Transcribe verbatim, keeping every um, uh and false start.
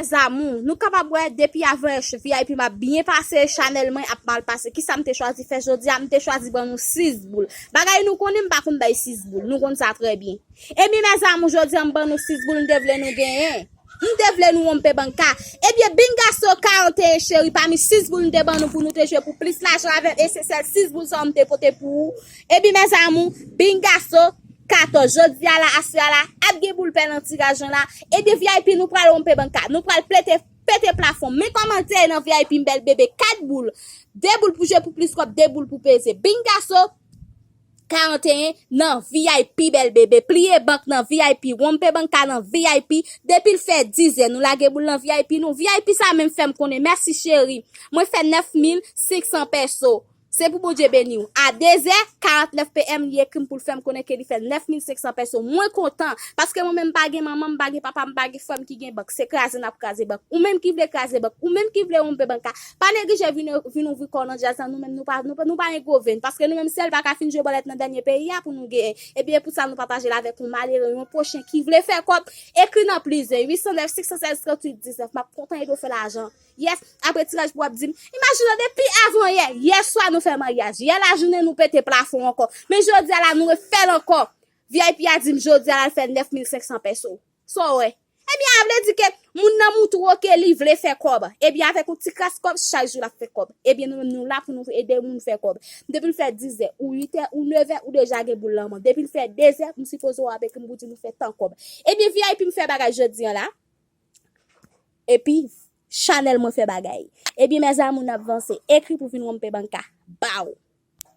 Zamou, nou kapab wè depi avan V I P m ap byen pase, chanèl mwen ap mal pase. Kisa m te chwazi fè jodi a? M te chwazi ban nou sis boul. Bagay nou konnen m pa konn bay sis boul. Nou konn sa trè byen. Ebyen, mèzamou, jodi a m ban nou sis boul, m te vle nou genyen. M te vle nou wonpe banka. Ebyen, Bingaso karanteyen cheri, pami sis boul m te ban nou pou nou te jwe pou plis lajan avè m, e se sèl sis boul sa yo m te pote pou ou. Ebyen, mèzamou, Bingaso katòz. Jodi a la, aswè a la, ap gen boul pè nan tiraj lan la. Ebyen, V I P, nou pral wonpe banka. Nou pral plete, pete plafon. Men kòmantè nan V I P m bèl bebe, kat boul. De boul pou jwe pou plis kòb, de boul pou peze. Bingaso karanteyen nan V I P bèl bebe. Pliye bank nan V I P. Wonpe banka nan V I P. Depi l fè dizè, nou lage boul nan V I P nou. V I P sa menm fè m konnen. Mèsi cheri. Mwen fè nèf mil senk san pèso. Se pou Bondye beni w. A de zè karant nèf P M, li ekri m pou l fè m konnen ke li fè nèf mil senk san pèso. Mwen kontan, paske mwen menm m pa gen manman, m pa gen papa, m pa gen frè m ki gen bank. Se kraze n ap kraze bank. Ou menm ki vle kraze bank, ou menm ki vle wonpe banka, pa neglije vin, vin ouvri kò w nan djaz la. Nou menm nou pa, nou, pa- nou pa gen gwo venn, paske nou menm sèl pa ka fin jwe bòlèt nan dènye peyi a pou nou genyen. Ebyen, pou sa nou pataje l avèk yon malere, yon pwochen ki vle fè kòb. Ekri nan plis de uit san nèf senk san sèz tranntuit diznèf. M ap kontan ede w fè lajan. Yes, apre tiraj pou w ap di m, imajine w depi avan yè, yè swa nou fè maryaj, yè lajounen nou pete plafon ankò. Men jodi a la nou refè l ankò. V I P a di m jodi a la l fè nèf mil senk san pèso. Sa w wè? Ebyen, a vle di ke moun nan moutre w ke li vle fè kòb. Ebyen, avèk yon ti kras kòb, chak jou l ap fè kòb. Ebyen, nou menm nou la pou nou ede moun fè kòb. Depi l fè dizè, ou uitè, ou nevè, ou deja gen boul nan men w. Depi l fè dezè, m sipoze w ap ekri m pou di nou fè tan kòb. Ebyen, V I P m fè bagay jodi a la. Epi, chanèl mwen fè bagay. Ebyen, mèzamou, n ap vanse. Ekri pou vin wonpe banka. Baw!